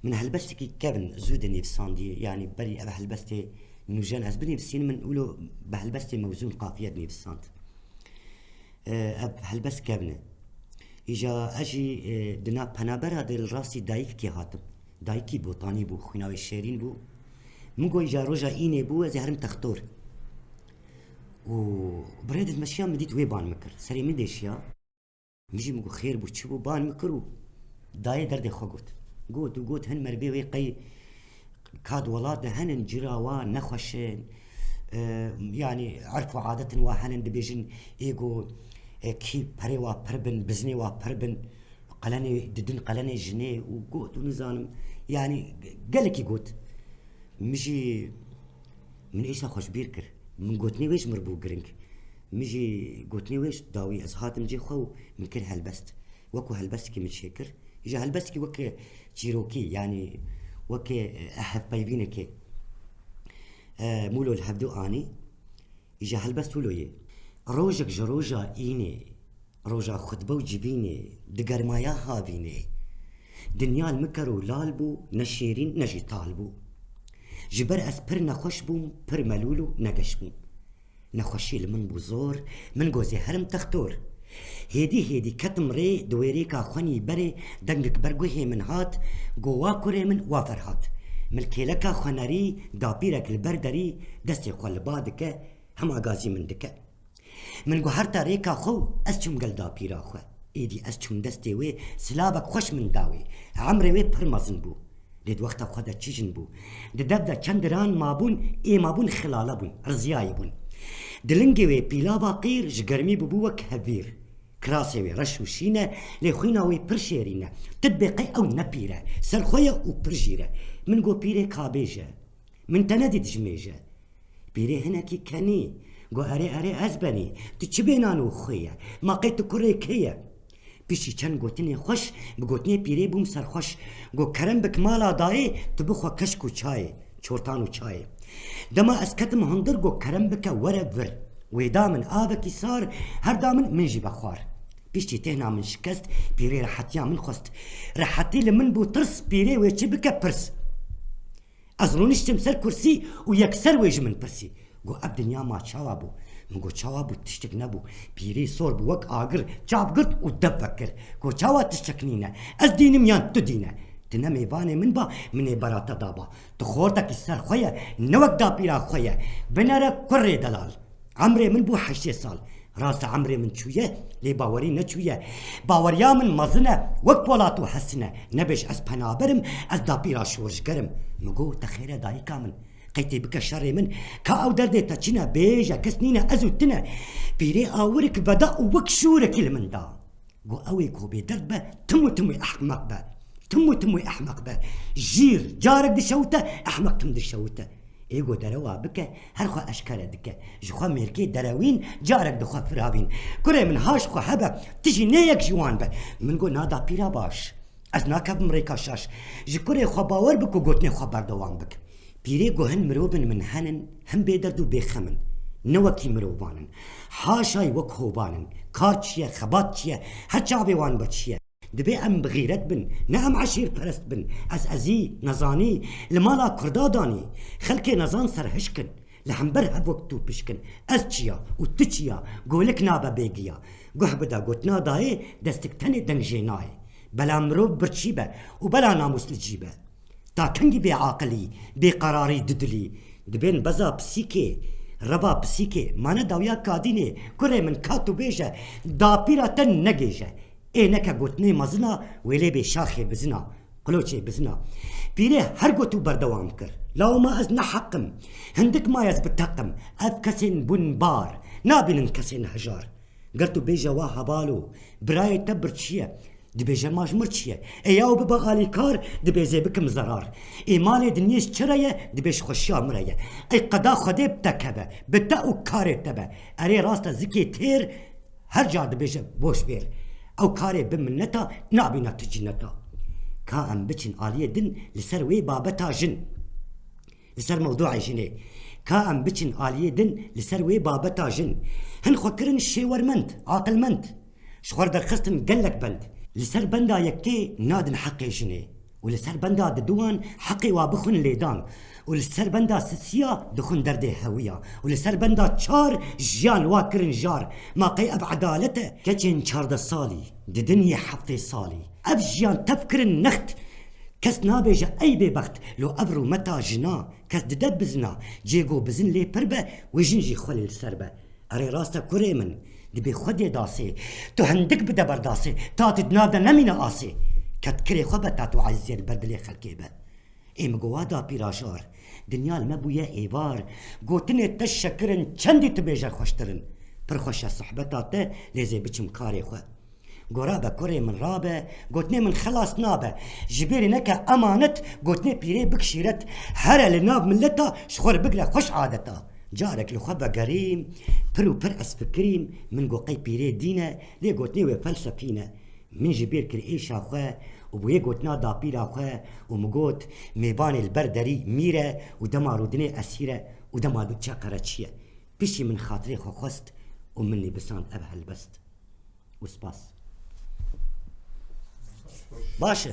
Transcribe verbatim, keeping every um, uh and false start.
Min helbestekî kevn zû dinivîsandiye, yanî berî ev helbestê nûjen ez binivîsînim, min wilo bi helbestê mewzûn qafiyê dinivîsand. E, ev helbest kevn e. Îja ez jî, e, di nav penabera de li rastî dayikekê hatim. Dayikî botanî bû, xwîna wê şêrîn bû. Min got, îja roja înê bû, ez ê herim textor. Û bi rê de dimeşiya, min dît wê ban min kir. Serê min dêşiya. Min jî min got, xêr bû, çi bû? Ban min kir û dayê derdê xwe got. Got û got, hin merivê wê qey ka di welat de henin, cira wa nexweş in, e, yanî erf û adetin wa henin, dibêjin ê go, e, kî perê wa pir bin, biznê wa pir bin, qelenê didin qelenê jinê û got û nizanim, yanî gelekî got. Min jî, min êşa xwe ji bîr kir. Min gotinê wê ji mir bû giring. Min jî gotinê wê ji dawî ez hatim cê xwe û min kir helbest. Wekû helbestekî min çêkir. Îja helbestekî weke çîrokî, yanî weke, e, hevpeyvînekê, e, mûlo li hevdu anî. Îja helbest wilo yê. Rojek ji roja înê, roja xutbe û civînê, di germaya havînê. Dinya li min ker û lal bû, ne şêrîn ne jî tal bû. Ji ber ez pir nexweş bûm, pir melûl û negeş bûm. Nexweşî li min bû zor, min got zê herim textor. Hêdî hêdî ketim rê, di wê rêka xwenî berê dengek ber guhê min hat, got wa kurê min, wa Ferhat. Min kêleka xwe nerî, dapîrek li ber derî, destê xwe li ba dike, hema gazî min dike. Min got, her ta rêka xwe û ez çûm gel dapîra xwe. Êdî ez çûm destê wê, silavek xweş min da wê. Emrê wê pir mezin bû. Lê di wexta xwe de çi jin bû. Di dev de çend diran mabûn, ê mabûn xilale bûn, riziyayî bûn. Di lingê wê pîlava qîr ji germî bûbû wek hevîr. Kirasê wê reş û şîn e, lê xwîna wê pir şêrîn e. Tu dibê qey ew ne pîr e, ser xwe ye û pir jîr e. Min got, pîrê ka bêje. Min te nedît ji mêje. Pîrê hinekî kenî. Got, erê, erê, ez benî. Tu çi bênan û xwê ye? Ma qey tu kurê kê ye? Piştî çend gotinê xweş, bi gotinê pîrê bûm serxweş. Got, kerem bik mala dayê, tu bixwe keşk û çayê, çortan û çayê. Dema ez ketim hundir, got, kerem bike were vir. Wê da min avekî sar, her da min, min jî be xwar. Piştî têhna min şikest, pîrê rehetiya min xwest. Rehetî li min bû tirs, pîrê wê çi bike pirs. Ez rûniştim ser kursî û yekser wê ji min pirsî. Got, ev dinya ma çawa bû? Min got, çawa bû? Tiştek nebû. Pîrê sor bû wek agir, çav girt û dev vekir. Got, çawa tiştek nîne? Ez dînim yan tu dîne? Tu ne mêvanê min ba, min ê bera te da ba. Tu xortekî ser xwe ye, ne wek dapîra xwe ye. Binere kurê delal. Emrê min bû heştê sal. Rast e, emrê min çûye, lê bawerî neçûye. Baweriya min mezin e, wek polat û hesin e. Nebêj ez penaber im, ez dapîra şorişger im. Min got, te xêr e dayika min. Qey tê bike şerê min, ka ew derdê te çi ne, bêje, kes nîne, ez û tu ne. Pîrê awirik veda û wek şûrekî li min da. Got, ew ê ku bêderd be, tim û tim wê ehmeq be. Tim û tim wê ehmeq be. Jîr, carek dişewite, ehmeq tim dişewite. Ê got, derewa bike, her xwe eşkere dike. Ji xwe mêrkê derewîn, carek di xwe firavîn. Kurê min haş xwe hebe, tu jî nê yek ji wan be. Min got, na dapîra baş. Ez nakevim rêka şaş. Ji kurê xwe bawer bik û gotinê xwe berdewam bik. Pîrê got, hin mirov in min henin, hin bêderd û bêxem in. Ne wekî mirovan in. Haşay wek hoban in. Kar çi ye, xebat çi ye, her çavê wan be çi ye. Dibê em bi xîret bin, ne em eşîrperest bin. Ez ezî, nezanî, li mala Kurda danî. Xelkê nezan serhişk in. Li hember hev wek tu pişk in. Ez çi ya û tu çi ya, golik nabe bêgiya. Guh bide gotina dayê, destik tenê deng jê nayê. Bela mirov birçî be û bela namûs li cî be. Ta kengî bêaqilî, bêqerarî dudilî? Dibên beza pisîkê, reva pisîkê, mane dawiya kadînê, kurê min ka tu bêje, dapîra te negêje. Ê neke gotinê mezina, wê lê bê şaxê bizina, qiloçê bizina. Pîrê her got û berdewam kir. Lawma ez ne heq im, hindik ma ez bi teq im. Ev kesên bûn bar, nabînin kesên hejar. Ger tu bêje wa hebalo, birayê te birçî ye, dibêje ma ji mir çi ye? Ê yaw bibe alîkar, dibê zê bikim zerar. Ê malê dinyê ji çi re ye, dibê ji xweşiya min re ye. Ey qeda Xwedê bi te keve, bi te û karê te be. Erê rast e zikê têr, her car dibêje boş bêr. Ew karê bi minneta nabîna tu cineta. Ka em biçin aliyê din li ser wê babeta jin. Li ser mewdûê jinê. Ka em biçin aliyê din li ser wê babeta jin. Hin xwe kirin şêwermend, aqilmend. Ji xwe re derxistin gelek bend. Li ser benda yekê nadin heqê jinê. Û li ser benda diduwan heqê wa bixwin lêdan. Û li ser benda sisiya dixwin derdê hewiya. Û li ser benda çar jiyan wa kirin jar. Ma qey ev edalet e? Keçên çardeh salî, didin yê heftê salî. Ev jiyan tev kirin next. Kes nabêje ey bêbext, lo ev rûmeta jina. Kes dide bizina, cê go bizin lê pir be, wê jin jî xwelê li ser be. Erê rast e kurê min, dibê Xwedê dasê, tu hindik bide berdasê, ta tu di nav de nemîne asê. Kedkirê xwe be ta tu ezîzê li ber dilê xelkê be. Ê min go wa dapîra jar, dinya li me bûye êvar, gotinê te şekir in, çendî tu bêje xweştir in. Pir xweş e sohbeta te, lê zê biçim karê xwe. Go rabe kurê min rabe, gotinê min xelas nabe. Ji bêrê neke emanet, gotinê pîrê bik şîret. Here li nav mileta ji xwe re bigre xweş adeta. Carek li xwe vegerîm, pir û pir ez fikirîm, min go qey pîrê dîn e, lê gotinê wê felsefî ne. Min ji bîr kir êşa xwe û bi wê gotina dapîra xwe û min got, mêvanê li ber derî mîr e û dema rûdinê esîr e û dema diçe qereçî ye. Piştî min xatirê xwe xwest û min nivîsand ev helbest. Û spas. Baş e.